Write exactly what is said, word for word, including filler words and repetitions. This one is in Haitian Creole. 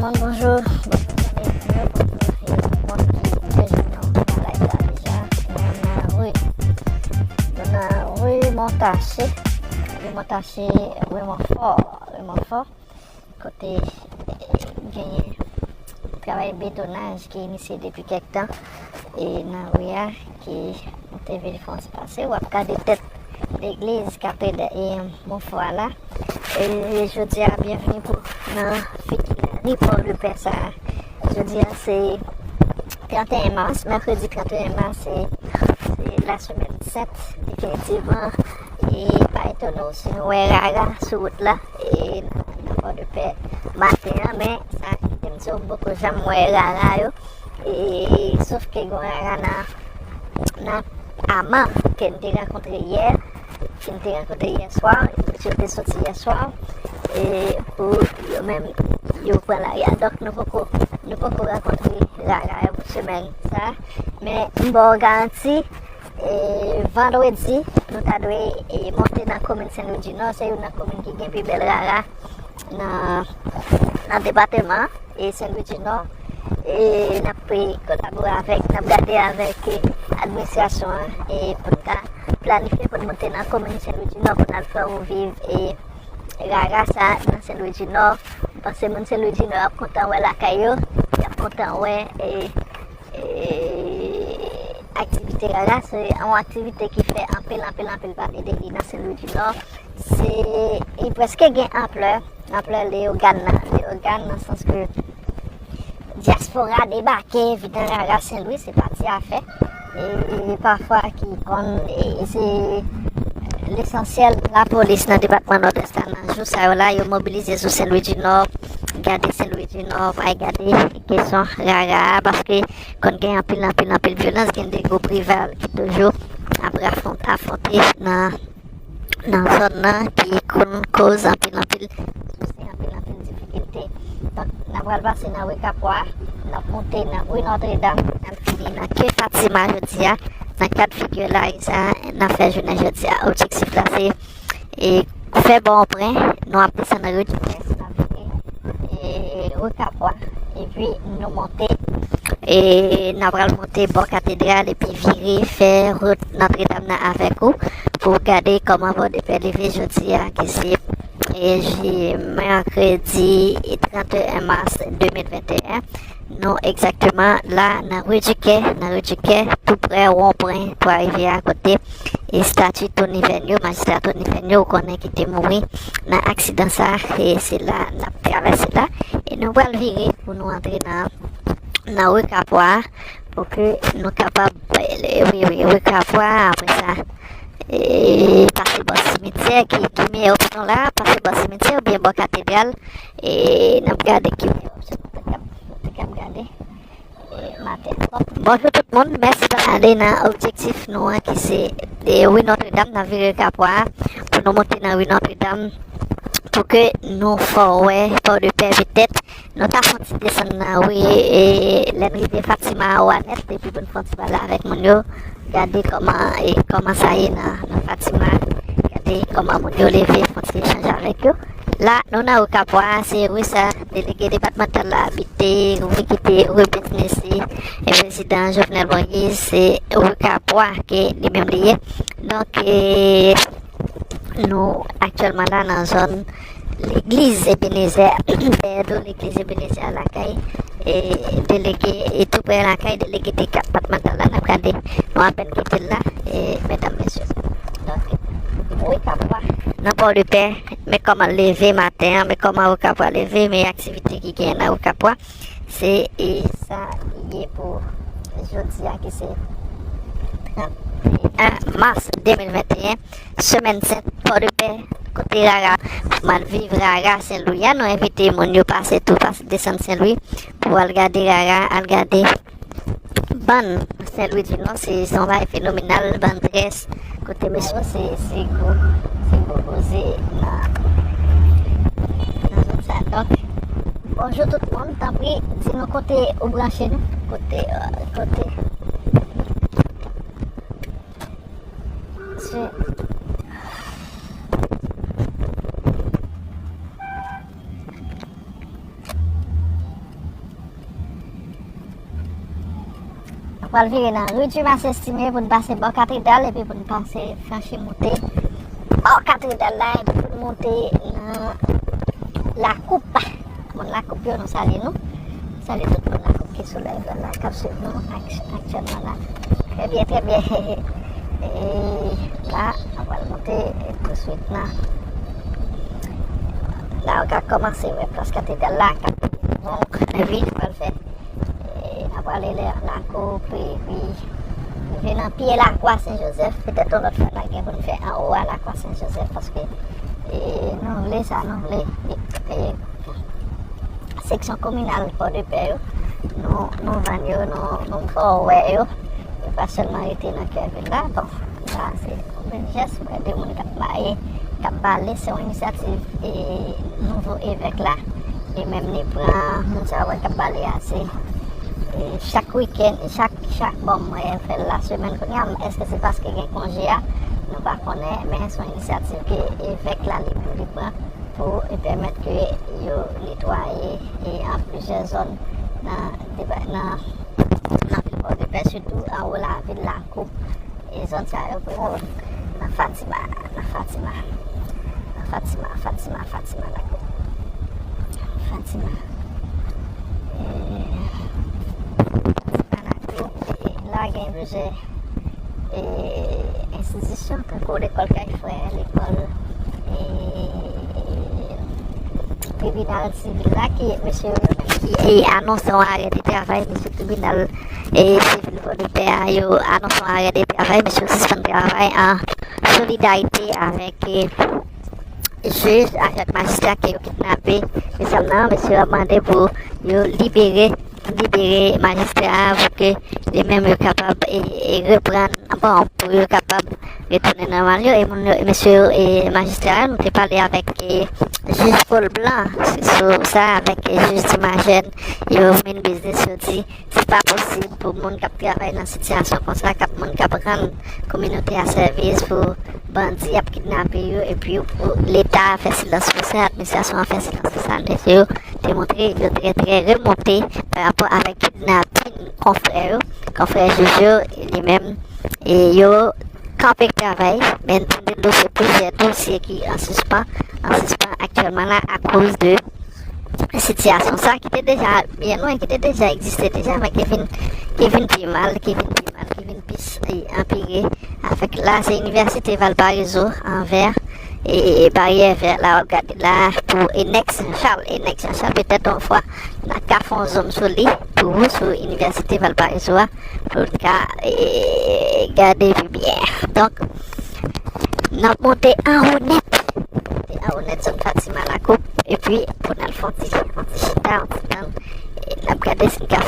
Bonjou, bonjou zanmi mwen yo, bonjou e tout moun ki dejoune nan live la deja. Nou nan ri, nou nan ri Montache, ri Montache, ri Monfò, ri Monfò, kote eh, genyen travay betonaj ki inisye depi kèk tan. E nan ri a ki nou te vin fè yon ti pase, w ap gade tèt legliz Katedral e Monfò a la. E jodi a, byenvni pou nan figi lari Pòdepè sa a. Jodi a se trannteyen mas, mèkredi trannteyen mas, se se lasemèn sent, definitivman. E pa etone w si nou wè rara sou wout la e nan Pòdepè maten an, men sa kite m di w, m poko janm wè rara yo. E sof ke gen rara nan, nan aman ke n te rankontre yè, ke n te rankontre yè swa, yo te soti yè swa, e pou yo menm, yo pran lari a. Donk, nou poko, nou poko rankontre rara yo pou semèn sa, men m ba w garanti, e vandredi, nou ta dwe e monte nan komin Sen Lwi di Nò, se youn nan komin ki gen pi bèl rara nan, nan depatman e Sen Lwi di Nò. E n ap kolabore avèk, n ap gade avèk e administrasyon an e pou n ka planifye pou n monte nan komin Sen Lwi di Nò pou n al fè w viv e rara sa nan Sen Lwi di Nò. M panse moun Sen Lwi di Nò ap kontan wè lakay yo, y ap kontan wè e e aktivite rara se yon aktivite ki fè anpil, anpil, anpil pale de li nan Sen Lwi di Nò. Se, li prèske gen anplè, anplè Leyogàn nan, Leyogàn nan sans ke dyaspora debake, vin nan rara Sen Lwi, se pa ti afè. E, e pafwa ki konn, e se lesansyèl lapolis nan depatman Nòdwès la nan jou sa yo la, yo mobilize sou Sen Lwi di Nò, gade Sen Lwi di Nò, pa gade kesyon rara a, paske konn gen anpil, anpil, anpil vyolans, gen de gwoup rival ki toujou ap rafwon-, afwonte nan, nan zòn nan, ki konn koz anpil, anpil souse, anpil, anpil difikilte. Donk, n a pral pase nan ri Kapwa, n ap monte nan ri Nòtredam, n ap fini nan ke Fatima jodi a, nan kad figi lari sa a, n ap fè jounen jodi a. Objektif la se e fè Bòpwen, nou ap desann ri Dipès, n ap vire e ri Kapwa, epi nou monte, e n ap pral monte bò katedral, epi vire fè wout Nòtredam nan avèk ou, pou gade kòman Pòdepè leve jodi a, ki se e, je-, mèkredi trannteyen mas de mil venteyen. Nou egzakteman la nan ri Dikè, nan ri Dikè, tou prè wonpwen Twa Rivyè a, kote e estati Tony Venio, majistra Tony Venio, ou konnen ki te mouri nan aksidan sa, e se la n ap travèse la. E nou pral vire pou nou antre nan, nan ri Kapwa, pou ke nou kapab, e, wi, wi, ri Kapwa, apre sa, e, pase bò simityè, ki, ki meyè opsyon la, pase bò simityè oubyen bò katedral, e n ap gade ki meyè opsyon nou te kab, nou te kab gade e maten an. Donk, bonjou tout moun, mèsi pa ale nan objektif nou an ki se de ri Nòtredam, nan vire Kapwa a, pou nou monte nan ri Nòtredam, pou ke nou fè w wè Pòdepè petèt. Nou ta fè yon ti desann nan ri, e lè n rive Fatima a, ou a nèt, epi pou n fè yon ti pale avèk moun yo, gade kòman, e kòman sa ye nan, nan Fatima, gade kòman moun yo leve, fè yon ti echanj avèk yo. La, nou nan ri Kapwa, se ri sa delege depatmantal la abite, ri ki te ri biznis li, e prezidan Jovenel Moïse, se ri Kapwa ke li menm li ye. Donk, e, nou aktyèlman la nan zòn legliz Ebenezè, dèyè do legliz Ebenezè a lakay, e, delege, e tou prè lakay delege depatmantal la, n ap gade, nou apèn kite l la, e, medam, mesye. Donk, wi, Kapwa, nan Pòdepè, men kòman l leve maten an, men kòman ri Kapwa leve, men aktivite ki genyen nan ri Kapwa. Se, e, sa li ye pou jodi a, ki se trannteyen mas de mil venteyen, semèn sent, Pòdepè, kote rara, mal viv rara Sen Lwi a. Nou envite moun yo pase tou, pase desann Sen Lwi pou al gade rara, al gade bann Sen Lwi di Nò, se, se yon bagay fenomenal, bann très, kote mesye, se, se gwo, se gwo koze nan, nan zòn sa. Donk, bonjou tout moun, tanpri, di nou kote ou branche nou, kote, euh, kote. Se pral vire nan Rue du Mas Estimé pou n pase bò katedral epi pou n pase franchi moute bò katedral la epi pou n moute nan lakoup. Moun lakoup yo, nou salye nou. Salye tout moun lakoup ki sou live la, k ap swiv nou ak- aktyèlman la. Trè byen, trè byen. E la, nou pral moute touswit nan. La, ou ka kòmanse wè plas katedral la, k ap bon, epi nou pral fè E, n ap prale lè lakoup, epi rive nan pye lakwa Sen Jozèf. Petèt yon lòt fwa n a gen pou n fè anwo a lakwa Sen Jozèf, paske e, nou vle sa, nou vle. E, e, seksyon kominal Pòdepè yo, nou, nou vann yo, nou, nou fè w wè yo. Yo pa sèlman rete nan kè vil la. Bon, sa se yon bèl jès. Ou wè de moun k ap maye, k ap bale, se yon inisyativ e, nouvo evèk la. Li menm li pran, moun sa yo wè k ap bale a, se e, chak wikenn, chak, chak, bon, mwen fè l la semèn kounye a, èske se paske gen konje a, nou pa konnen, men se yon inisyativ ke evèk la li, li pran pou pèmèt ke yo netwaye e, an plizyè zòn nan, nan, nan vil Pòdepè, sitou anwo lavil, lakoup, e zòn sa yo pou yo nan Fatima, nan Fatima, nan Fatima, Fatima, Fatima, lakoup. Fatima. E, Fatima, lakoup. E, la gen plizyè e, enstitisyon, tankou lekòl Kay Frè, lekòl e, tribinal sivil la, ki mesye yo ki e, anonse yon arè de travay, mesye tribinal e, sivil Pòdepè a, yo anonse yon arè de travay, mesye yo sispann travay an solidarite avèk e, jij avèk majistra ke yo kidnape resamman, mesye yo ap mande pou yo libere, libere majistra a pou ke li menm yo kapab e, e reprann, bon, pou yo kapab retounen nòmal yo. E moun yo, mesye yo, e majistra a, nou te pale avèk e, jij Paul Blanc sou sa, avèk e, jij Timajèn, yo mennen biznis, yo di se pa posib pou moun k ap travay nan sitiyasyon konsa, k ap moun k ap rann kominote a sèvis, pou bandi ap kidnape yo, epi pou Leta fè silans pou sa, administrasyon an fè silans pou sa. Mesye yo te montre yo trè, trè remonte pa rapò avèk kidnapin konfrè yo, konfrè jij yo, li menm, e yo kanpe travay, men nou dosye plizyè dosye ki an sispan, an sispan aktyèlman la akoz de sitiyasyon sa ki te deja byen lwen, ki te deja egziste deja, men ki vin, ki vin pi mal, ki vin pi mal, ki vin pi s- e, anpire. Avèk la, se Inivèsite Valparaiso anvè e, e, Baryè Vè la, w ap gade la, pou Enex Jean Charles. Enex Jean Charles, petèt yon fwa, n a ka fè yon zoom sou li, pou ou, sou Inivèsite Valparaiso a, pou n ka e, gade pi byen. Donk, n ap monte anwo nèt. Monte anwo nèt, zòn Fatima, lakoup, epi pou n al fè yon ti, yon ti chita, yon ti tann. E n ap gade si n ka